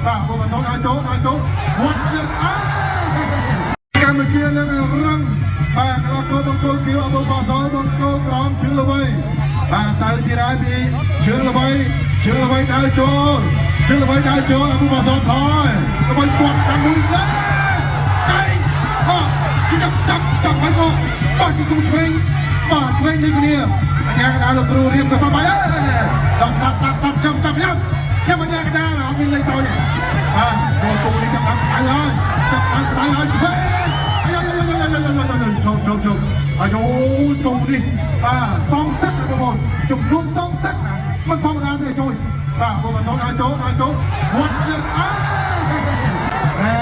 បាទបងប្អូនឲ្យចូលឲ្យចូលវត្តយើងអើកម្ពុជានឹងរឹងបាទកន្លងកូនបង្គោលគៀវអបបសបង្គោលក្រមជឿល្បីបាទទៅទីរ៉ៃពីជឿល្បីជឿល្បីដើរចូលជឿល្បីដើរចូលអបបសថយល្បីគាត់តាមមួយណាកែងអចាប់ចាប់ចាប់ឲ្យមកបាទជង្គង់ឆ្វេងបាទឆ្វេងនេះគ្នាអញ្ញាកដាលោកគ្រូរៀបក៏សប្បាយដែរតាប់តាប់តាប់តាប់ចាប់ចាប់យ៉ាខ្ញុំអញ្ញាកដាអត់មានលេខសោទេបាទចូលទូនេះចាប់តាមដៅហើយចាប់តាមដៅហើយឆ្វេងអាយយយយយយយជុំជុំជុំអាយទូនេះបាទសងសឹកបងប្អូនចំនួនសងសឹកណាមិនធម្មតាទេជួយបាទបងប្អូនឲ្យចូលឲ្យចូលវត្តយើងអើណែ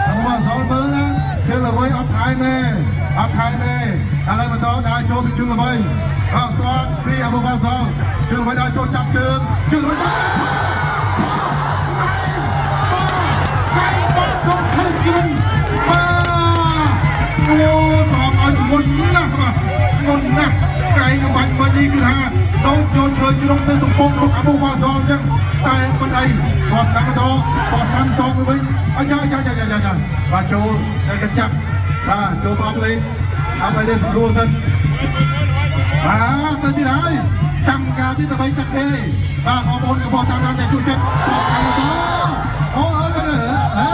បងប្អូនមើលណាជឿល្បីអត់ថៃមែអត់ថៃមែឥឡូវបន្តដើរចូលពីជឿល្បីអើគាត់ពីអបបសជឿល្បីដើរចូលចាប់ជើងជឿល្បីកៃបាត់ដល់ខំជ្រុងបាទអូបងឲ្យធ្ងន់ណាស់បាទធ្ងន់ណាស់កែងបាច់បាច់នេះគឺថាដូចយកឈើជ្រុងទៅសំពងលោកអាប៊ូវ៉ាសអញ្ចឹងតែមិនអីបោះស្ដាំបន្តបោះស្ដាំសងទៅវិញអាយ៉ាយ៉ាយ៉ាយ៉ាយ៉ាបាទចូលតែកញ្ចាប់បាទចូលប្រអប់លេងអត់ឲ្យទេសម្រួលសិនបាទទៅទៀតហើយចាំការទីដើម្បីចាក់ទេបាទបងប្អូនកំពុងតាមតាមតែជួយចិត្តតាមបន្តអូអើអើអេ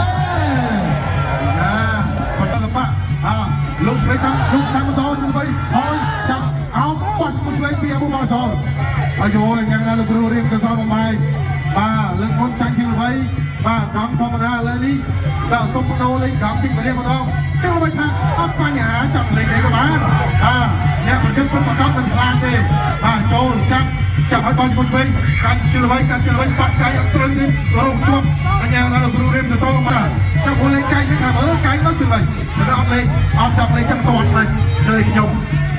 ណាបន្តលបាអើលោកឆ្វេងតាមលោកតាមបន្តជួយទៅហើយចាប់អោបាត់មួយឆ្វេងពីអប៊ូបាសអាយយ៉ាងណាលោកគ្រូរៀមកសលបំបាយបាទលើកមុនចាញ់ជាងល្បីបាទកំធម្មតាឥឡូវនេះបាទសុំបដូរលេងកំជាងម្នាក់ម្ដងចឹងល្បីថាអត់បញ្ហាចាប់លេងអីក៏បានបាទអ្នកប្រយុទ្ធពិតប្រកបមិនខ្លាចទេបាទចូលចាប់ចាប់ឲ្យបាល់ជាមួយឆ្វេងកាន់ជឿល្បីកាន់ជឿល្បីបាក់កាយអត់ត្រូវទេរងជាប់អញ្ញាណាលោកគ្រូរៀមកសលបំបាយចាប់ពលលេងកាយថាមើលកាយមកជឿល្បីតែអត់លេងអត់ចាប់លេងចាំតន់លេងលើខ្ញុំ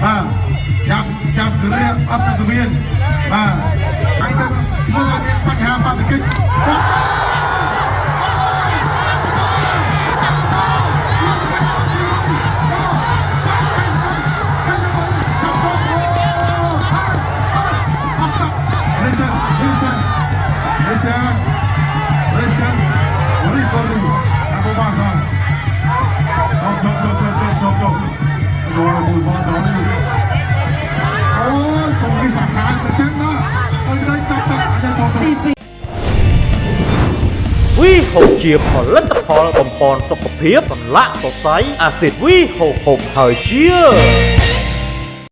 បាទចាប់ចាប់គ្រាអត់ទៅសវៀនបាទហើយទៅធ្វើឲ្យមានបញ្ហាបដិកិច្ច Listen, listen, listen, listen, referee, Abu Bakar. ចប់ចប់ចប់ចប់ចប់ចប់អូយមួយហ្វាសនេះអូយកុំនេះសាហាវទៅចឹងណាអើយត្រូវចប់ទៅអាចចូលទៅ វីហូបជាផលិតផលបំប៉នសុខភាពសន្លាក់សរសៃអាស៊ីតវីហូបហូបហើយជា